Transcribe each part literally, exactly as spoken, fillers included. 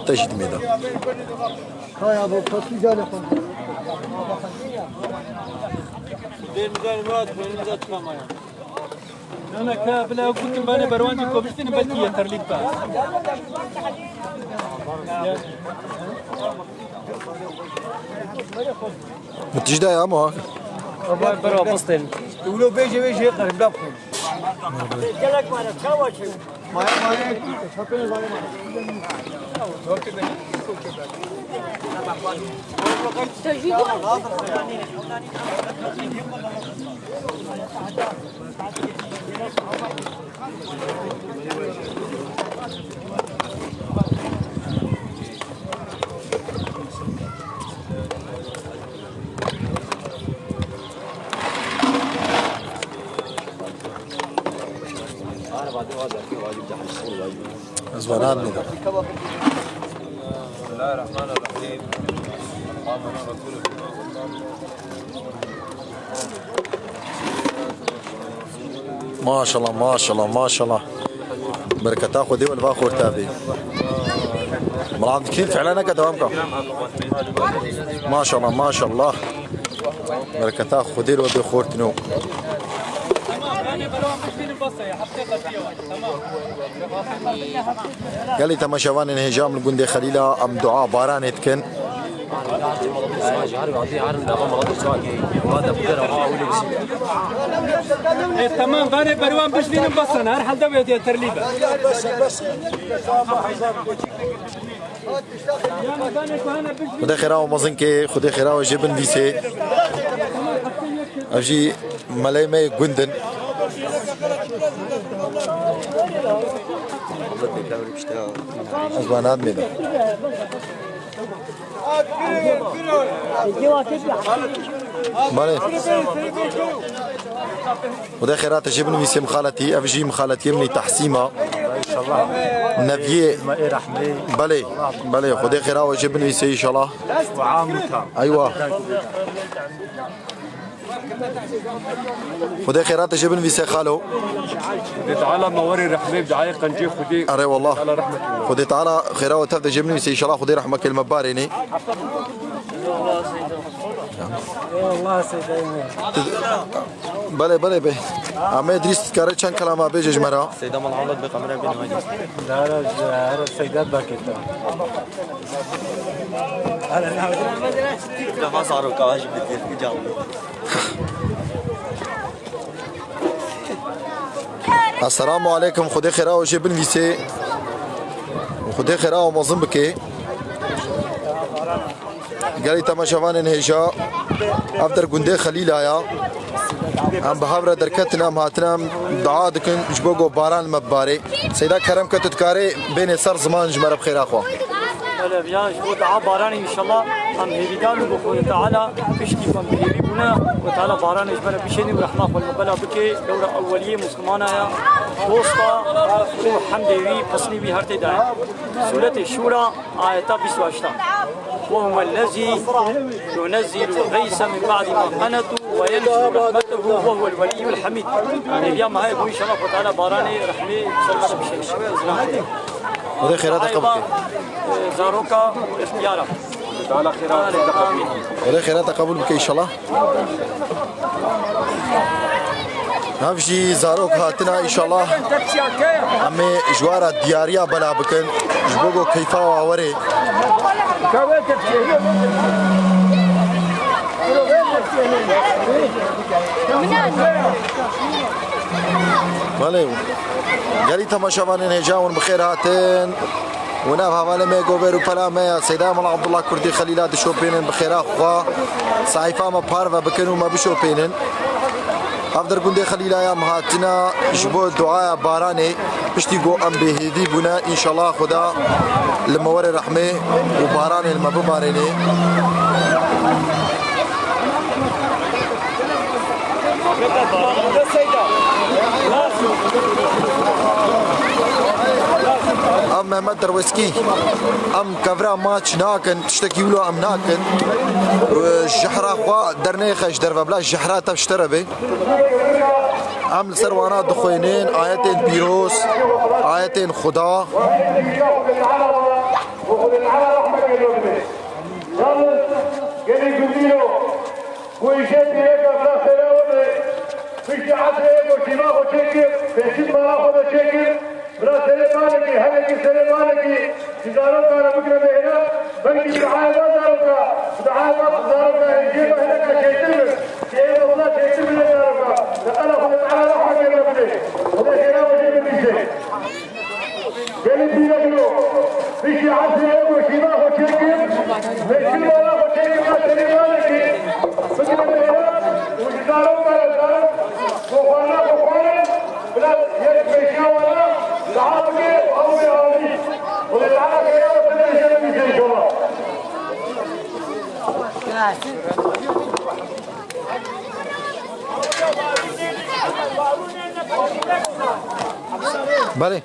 Te jî dimê de. Kaya bu, kotu gel yapalım. Denize Murat, denize çıkamaya. Nana ka bila kutum bane berwancî koviştin belki yeterlik ba. Müthiş de ya ama. Vay bera bastın. Ulo beje beje qerim da. Gelek mara çawa çek. Ez vana dibînim. Maşallah, maşallah, maşallah. Bereketa Xwedê we li va xorta bê. Belav dikî, fi'la neke, dewam ke. Maşallah, maşallah. Bereketa Xwedê li we bê xortino. Gelî temaşevanên hêja, em li gundê Xelîla em dua baranê dikin. E, tamam, vanê berwan bişlînin basan, her halde wê diye terlî be. Xwedê xêra we mezin ke, Xwedê xêra we jê binivîsê. Ev jî meleyê me yê gund in. Ez we nadimê de. Malê. Xwedê xêra te jê binivîsê mixaletî. Ev jî mixaletiyê min î Tehsîma. Neviyê. Belê. Belê. Xwedê xêra we jê binivîsê înşallah. Eywa. Xwedê xêra te jê binivîse xalo. Xwedê Teala me werê rehmê bi dayê qencê Xwedê. Erê wallah. Teala rehmet eylesin. Xwedê Teala xêra we tev de jê binivîse, înşallah Xwedê rehmeke li me barênê. Eyvallah Seyda. Belê, belê, bê. Ame Îdrîs dikare çend kelama bêje ji me re. Seyda Malhammed bi kamera bin haydi. Dara, dara Seyda bakita. Defa zaroka jî bi tepki canlı. Esselamu aleykum, Xwedê xêra we jê binivîsê. Xwedê xêra we mezin bike. Gelî temaşevanên hêja, ev der gundê Xelîla ya. Em bi hev re derketin, em hatin, em dua dikin ji bo ku baran li me bibarê. Seyda kerem ke tu dikarê bênê ser ziman ji me re bi xêra xwe. Belê, ya ji bo dua baranê înşallah em hêvîdar in ku Xwedê Teala piştî ku em bi hêvî bûne, Xwedê Teala baranê ji me re bişênî û rehma xwe li me bela bike, dewra ewweliyê Muslimana ya, dosta û hemdê wî, pesnî wî her tê de ye. Sûretê Şûra, ayeta bîst û heşt. وهو الذي ينزل الغيث من بعد ما قنطوا وينشر رحمته وهو الولي الحميد. Hêviya me heye ku înşallah Xwedê Teala baranê rehmê ser me bişêne. Xwedê xêrata qebûl bike. Zaroka ixtiyara. Xwedê xêrata qebûl bike înşallah. Hev jî zarok hatine, înşallah em ê ji we re diyariya bela bikin, ji bo ku keyfa we were. Belê, gelî temaşevanên hêja hûn bi xêr hatin. Û nav hevalê me, govêr û pela me ya Seyda Mela Abdullah Kurdî Xelîla dişopînin, bi xêra xwe sehîfa me parve bikin û me bişopînin. Ev der gundê Xelîla ya, em hatine ji bo duaya baranê, piştî ku em bêhêvî bûne, înşallah Xuda li me were rehmê û baranê li me bibarênê. Ev Mehmet Derweskî, em kevra maç nakin, tiştekî wilo em nakin. Jehra xwe dernêxe ji derve, bila jehra tev ji te re be. Em li ser wana dixwênin ayetên pîroz, ayetên Xuda. Xwedê Teala rehmetê lê bide. Yalnız gelî gundîno ku îşê pîreka bila xêra were, piştî esrê êko şîva xwe çêkir, pêşît mala xwe de çêkir, bila serê malekî, her yekî serê malekî ji zarokan re bikire mêhra, belkî bi duayê va zaroka, bi duayê va zaroka hêjê ve hineka çêtir bin. Çêtir bin, çêtir bin zaroka. Li qela Xwedê Teala rehmetê lê bide. Xwedê xêra we jê binivîse. Gelî pîrek lo, piştî esrê êko şîva xwe çêkir, mêşkil mala xwe çêkir, na serê malekî, bikire mêhra û ji zaroka re zarok, ku xwarina xwe xwarin, bila yek pêşiya wana dua bike û ew bê alî. Xwedê Teala xêra we ser hêjê binivîse înşallah. Belê.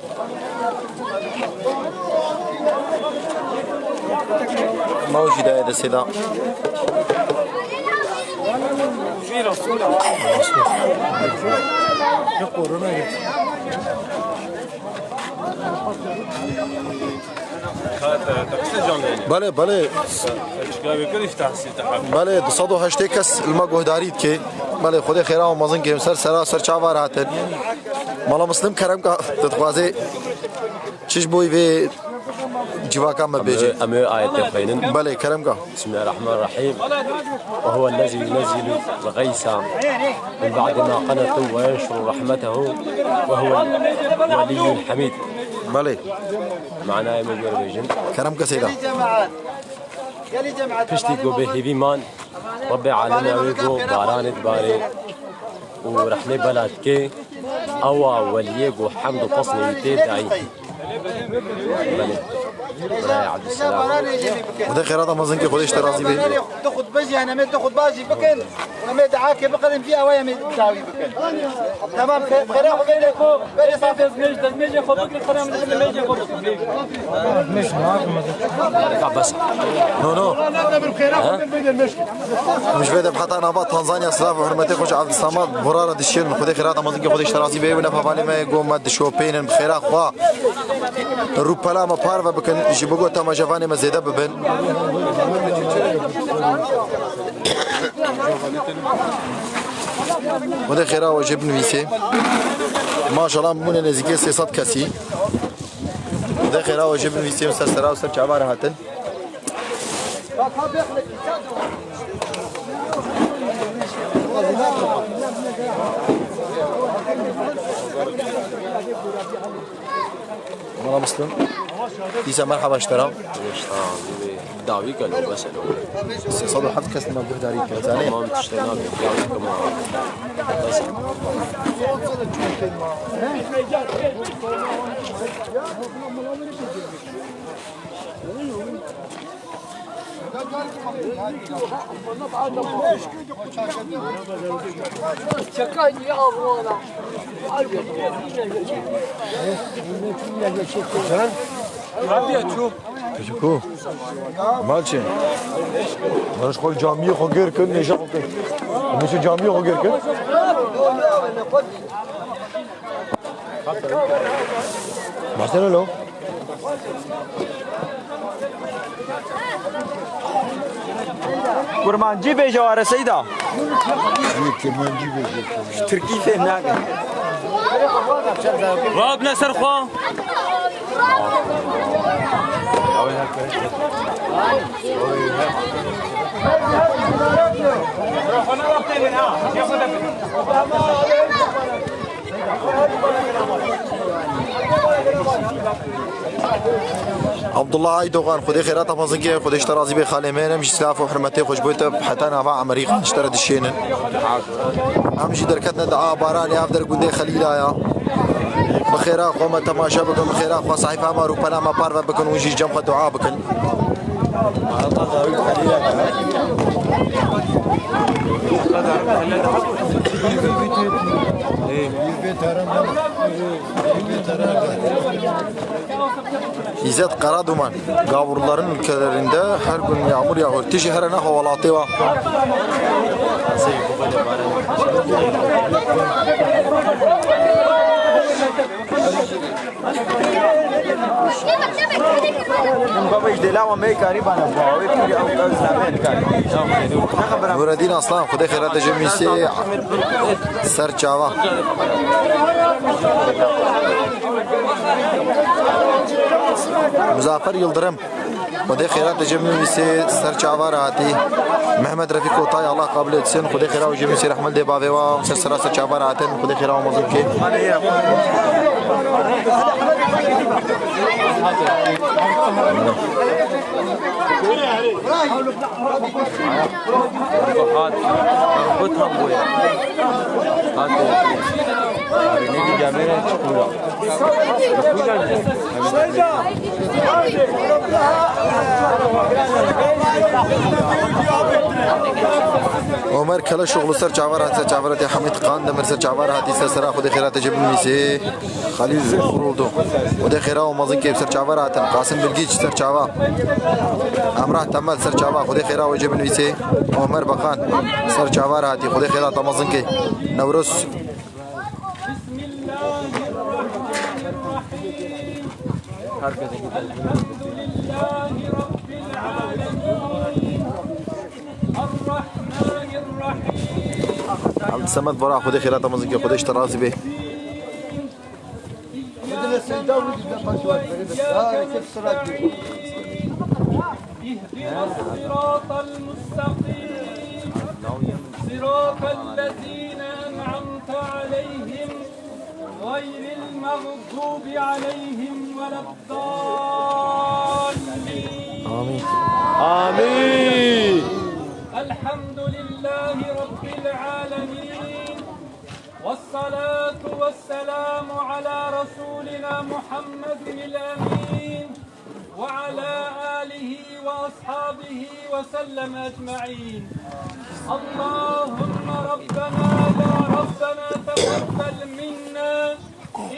Ma jî daye destê da. Belê, belê. Belê, du sed û heştê kes li me guhdarî dike. Belê, Xwedê xêra û mezin ke em ser sera ser çava re hatin. Mala Muslim, kerem ka, tu dixwazê çi ji bo vê civaka me bêjî? Em ê ayetê xwînin. Belê, kerem ka. بسم الله الرحمن الرحيم. وهو الذي ينزل الغيث من بعد ما قنطوا وينشر رحمته وهو الولي الحميد. Belê. Manayê me gor bêjin. Kerem ke seyda. Piştî ku bê hêvî man, Rebbê Alemê wê ku baranê dibarê û rehmê bela dike, ewa weliyê ku hemd û pesnê wî tê dayî. Belê. Birayê Ebdulselam. Xwedê xêrata mezin ke, Xwedê ji te razî be. Du xutbe jî hene, em ê du xutba jî bikin. Em ê duakê biqedin, vî awayê em ê dawî bikin. Tamam, xêra xwe bêne. Bêne saf. Destmêj, destmêjê xwe bikin, xera min dibin mêjê xwe bikin. Ka bes. No, no. Em ji vê de heta nava Tanzanya, silav û hurmetê xwe ji Abdulsamad Bora re dişên. Xwedê xêrata mezin ke, Xwedê ji te razî be. Ew ne hevalê me, go me dişopênin bi xêra xwe. Rûpela me parve bikin, ji bo ku temaşevanê me zêde bibin. Xwedê xêra we jê binivîsê. Maşallah, bûne nêzîkê sê sed kesî. Xwedê xêra we jê binivîsê, ser sera û ser çava re hatin. Mala Muslim. Dîsa merhaba ji te re. Dawî ke lo, bes e lo. Sê sed û heft kes me guhdarî kir, zanî? Tamam, tiştê nabe. Dawî ke ma. Bes e. Ku? Malçe. Barış xwe camiyê xwe gêr kir, nêja xwe kir. Nêşe camiyê xwe gêr kir. Başlama lo. Kurmancî bêje ware Seyda. Kurmancî bêje. Tirkî fêm nake. Rabne ser xwe. Abdullah Aydogan, Xwedê xêrata mezin ke, Xwedê ji te razî be xalê me, em jî silav û hurmetê xwe ji bo te heta nava emerî xwe ji te re dişênin. Em jî derketine dua baranê, ev der gundê Xelîla ya. Bi xêra xwe me temaşe bikin, bi xêra xwe sehîfa me rûpela me parve bikin û jî cem xwe dua bikin. İzzet Karaduman, gavurların ülkelerinde her gün yağmur yağıyor. Tişi her ana havalati var. Nureddin Aslan, Xwedê xêra te cem wîsê ser çava. Muzaffer Yıldırım, Xwedê xêra te cem wîsê ser çava re hatî. Mehmet Refik Otay, Allah kabul etsin. Xwedê xêra û cem wîsê rehmet lê bavê wa ser sera ser çava re hatin. Xwedê xêra wa mezin ke. Hat. Hat. Hat. Hat. Hat. Omer Keleşoğlu ser çava re hat, ser çava re hatî. Hamid Kandemir ser çava re hatî, ser sera Xwedê xêra te cem wîsê. Xalîl Xuruldu, Xwedê xêra û mezin ke, ser çava re hatin. Qasim Bilgiç ser çava. Emrah Temel ser çava, Xwedê xêra û cem wîsê. Omer Bakan ser çava re hatî, Xwedê xêra te mezin ke. Newroz. بسم الله الرحمن الرحيم. الحمد لله رب العالمين. الرحمن الرحيم. Abdülsemed Bora, Xwedê xêra te mezin ke, Xwedê ji te razî be. إياك نعبد وإياك نستعين. اهدنا الصراط المستقيم. صراط الذين أنعمت عليهم غير المغضوب عليهم ولا الضالين. آمين. آمين. الحمد لله رب العالمين. والصلاة والسلام على رسولنا محمد الأمين وعلى آله وأصحابه وسلم أجمعين. اللهم ربنا يا ربنا تقبل منا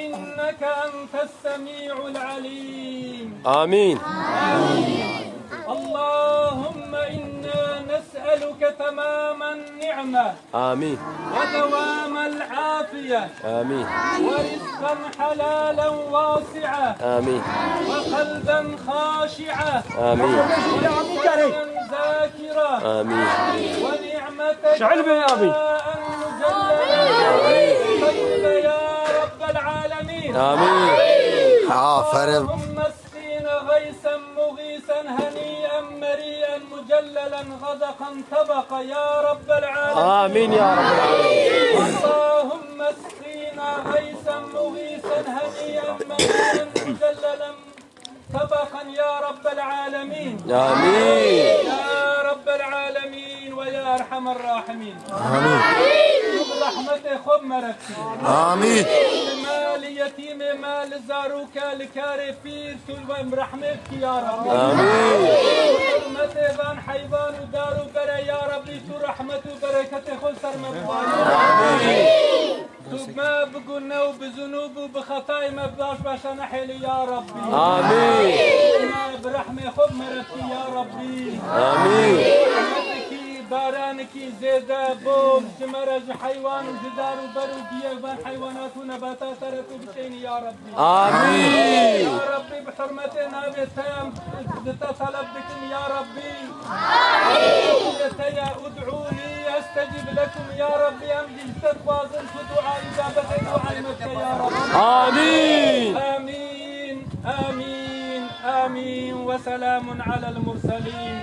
إنك أنت السميع العليم. آمين. اللهم إنا نسألك تمام النعمة آمين. ودوام العافية. آمين. ورزقا حلالا واسعا. آمين. وقلبا خاشعا. آمين. ولسانا ذاكرا. آمين. ونعمة شعل بي يا أبي. مزدوجة. طيبة يا رب العالمين. آمين. آفرين. اللهم اسقنا غيثا مغيثا هنيئا مريئا مجللا غدقا طبقا يا رب العالمين. آمين يا رب العالمين. اللهم اسقنا غيثا مغيثا هنيئا مريئا مجللا طبقا يا رب العالمين. آمين. يا رب العالمين ويا أرحم الراحمين. آمين. برحمتك خذ مرتي. آمين. مال يتيم، مال زاروكا، لكاري فير، Tu em rehmê bikî ya Rabbî. Amîn. Hurmetê van heyvan û dar û berê ya Rabbî, tu rehmet û bereketê xwe ser me bibare. Amîn. Tu me bi gune û bi zunûb û bi xetayê me baş başa nehêlî ya Rabbî. Amîn. Me bi rehmê xwe bi me re bikî ya Rabbî. Amîn. Rehmetekî, baranekî zêde, bol ji me re, ji heywan û ji dar û ber û giyê van heywanat û nebata te re tu bişênî ya Rabbî. Amîn. Ya Rabbî, bi hurmetê navê te em li te teleb dikin ya Rabbî. Amîn. Te ya ud'ûnî estecib lekum ya Rabbî, em jî li te dixwazin tu dua îcabetê duayê me bike ya Rabbî. Amîn. Amîn, amîn, amîn. Ve selamun alel murselîn.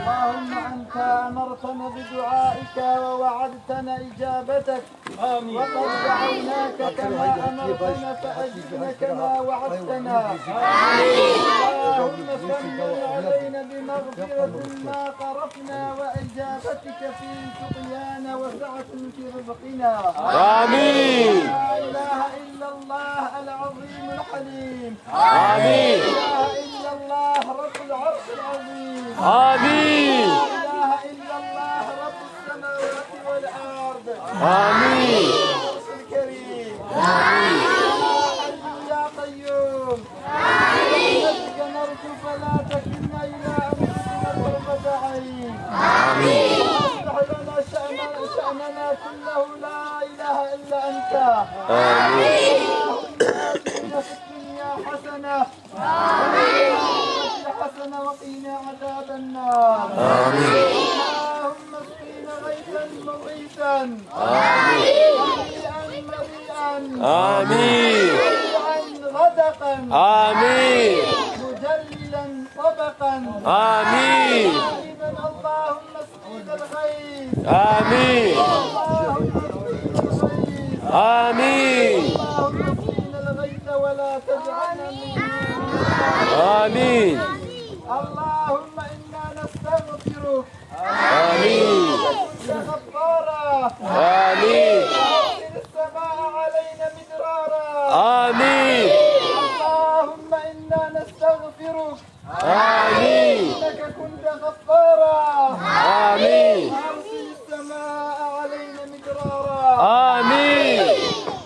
اللهم أنت أمرتنا بدعائك ووعدتنا إجابتك. آمين. وقد دعوناك كما أمرتنا فأجبنا كما وعدتنا. آمين. اللهم ثمن علينا بمغفرة ما قرفنا وإجابتك في سقيانا وسعة في رزقنا. آمين. لا إله إلا الله العظيم الحليم. آمين. لا إله إلا الله رب العرش العظيم. آمين. لا إله إلا الله رب السماوات والأرض. آمين. العرش الكريم. آمين. يا حي يا قيوم. آمين. برحمتك نرجو فلا تكلنا إلى أنفسنا طرفة عين. آمين. أصلح لنا شأننا، شأننا كله لا إله إلا أنت. آمين. اللهم آتنا في الدنيا حسنة آمين. حسنة وقنا عذاب النار. آمين. اللهم اسقنا غيثا مغيثا. آمين. هنيئا مريئا. آمين. هنيئا غدقا. آمين. مجللا طبقا. آمين. اللهم اسقنا الغيث. آمين. اللهم اسقنا الغيث. آمين. اللهم اسقنا الغيث ولا تجعلنا من آمين. اللهم إنا نستغفرك. آمين. كنت غفارا. آمين. أرسل السماء علينا مدرارا. آمين. اللهم إنا نستغفرك. آمين. إنك كنت غفارا. آمين. أرسل السماء علينا مدرارا. آمين.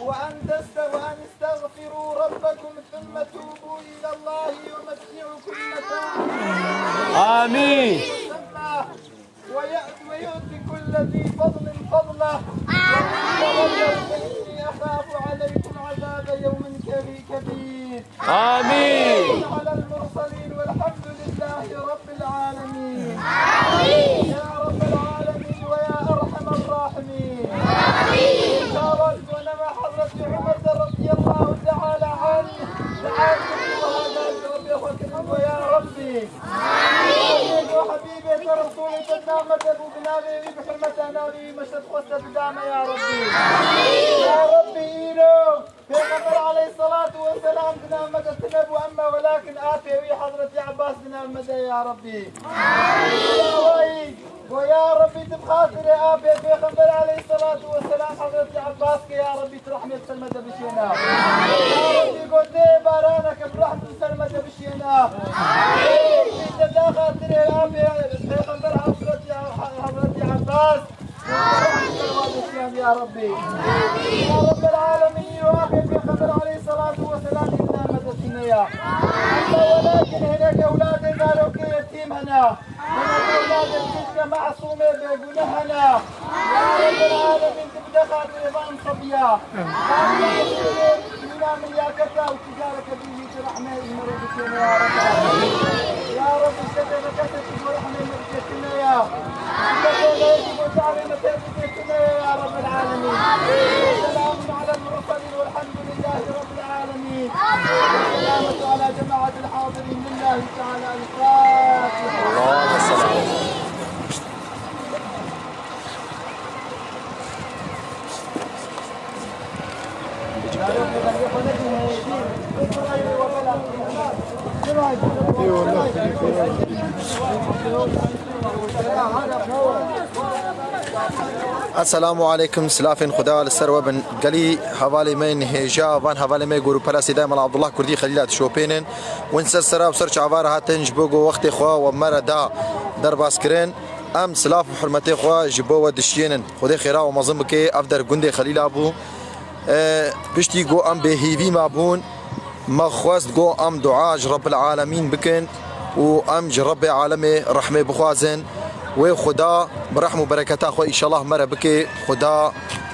وأن تست-، وأن استغفروا ربكم ثم توبوا إلى الله يمتعكم متاعا آمين. مسمى ويأت-، ويؤتي كل ذي فضل فضله. ومن تولوا فإني أخاف عليكم عذاب يوم كبي-، كبير. آمين. على المرسلين والحمد لله رب العالمين. آمين. يا رب العالمين ويا أرحم الراحمين. آمين. يا رب، ونما حضرة عمر رضي الله تعالى عنه دعاء وهذا ربي أخوك ويا ربي. آمين. وحبيبي رسولي تنامت أبو بنابي بحرمة نبي مشهد خصة بدامة يا ربي. يا ربي إيرو. پێغەمبەر عەلەیهی سەڵات وەسەلام دنا مەدە تنەبوو ئەمما وەلاکن ئا پێوی حەزرەتی عەباس دنا مەدە یا ڕەبی. یا وای، گۆ یا ڕەبی تب خاترێ ئا پێ پێغەمبەر عەلەیهی سەڵات وەسەلام حەزرەتی عەباس کە یا ڕەبی ترحمێ بسەر مەدە بشێنا. یا ڕەبی گۆ تێ بارانەکە برحم بسەر مەدە بشێنا. یا ڕەبی تدا خاترێ ئا پێ پێغەمبەر حەزرەتی حەزرەتی عەباس. يا ربي. يا رب العالمين، يا أخي، في خبر عليه الصلاة والسلام، إنها مدتنا يا. أما ولكن هناك أولاد زاروك يتيم هنا. هناك أولاد الكشكة معصومة بيقولوا هنا. يا رب العالمين، تبدأ خاطر يبان صبيا. إمام الياكتا وتجارك به ترحمه المريض يا رب العالمين. يا رب، الشفيع مكاسب تجمع رحمة المريض يا. يا رب العالمين. سلام على المرسلين والحمد لله رب العالمين. السلامة على جماعة الحاضرين لله تعالى الفاتحة. اللهم صل على السلام عليكم، سلافên Xuda li ser we bin. Gelî hevalê me yên hêja, van hevalê me Gorûpela Sêdayê Mela Abdullah Kurdî Xelîla dişopênin. Win ser sera û ser çava re hatin ji bo ku wextê xwe we me re da derbas kirin. Em silav û hurmetê xwe ji bo we dişiyênin. Xwedê xêra we mezin bike. Ev der gundê Xelîla bû. E, piştî ku em bêhîvî mabûn, me xwest ku em dua ji Rebbil Alemîn bikin û em ji Rebbê Alemê rehmê bixwazin. Wê Xuda bi rehm û bereketa xwe îşallah me re bike. Xuda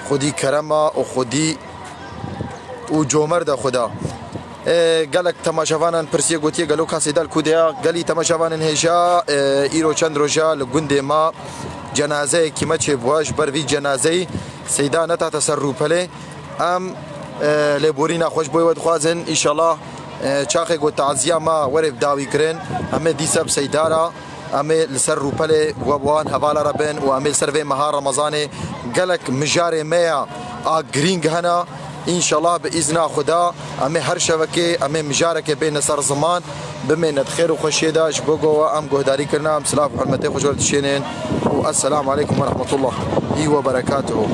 xwedî kerema û xwedî û comerd e Xuda. E, gelek temaşevanan pirsiye gotiye, gelo ka Seyda li ku de ya? Gelî temaşevanên hêja, e, îro çend roja li gundê me cenazeyekî me çêbûye. Ji ber vî cenazeyî Seyda netate ser rûpelê. Em, e, lêborîna xwe ji bo wê dixwazin. Îşallah, e, çaxê ku taziya me were bi dawî kirin, em ê dîsa bi Seyda re. Em ê li ser rûpelê we bi wan hevala re bin û em ê li ser vê meha Remezanê gelek mijarê me ya a girîng hene. Înşallah bi îzna Xuda em ê her şevekê em ê mijarekê bêne ser ziman, bimêne di xêr û xweşiyê de. Ji bo ku we em guhdarî kirine, em silav û hurmetê xwe ji we re dişênin û Esselamu Aleykum ve Rahmetullahî ve Berekatuhu.